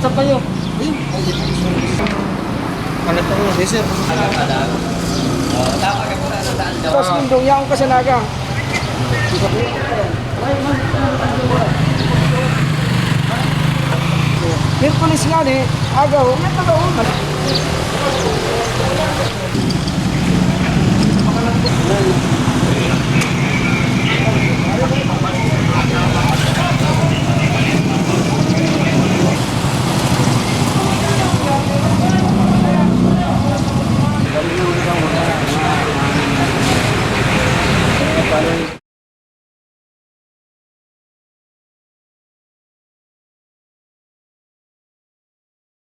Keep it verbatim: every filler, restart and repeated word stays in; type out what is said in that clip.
Sa kayo. Ano to? Yes, sir. Tapos nindong yaon ka sa naga. Miyerkules nga ni, agaw, may pag-aon.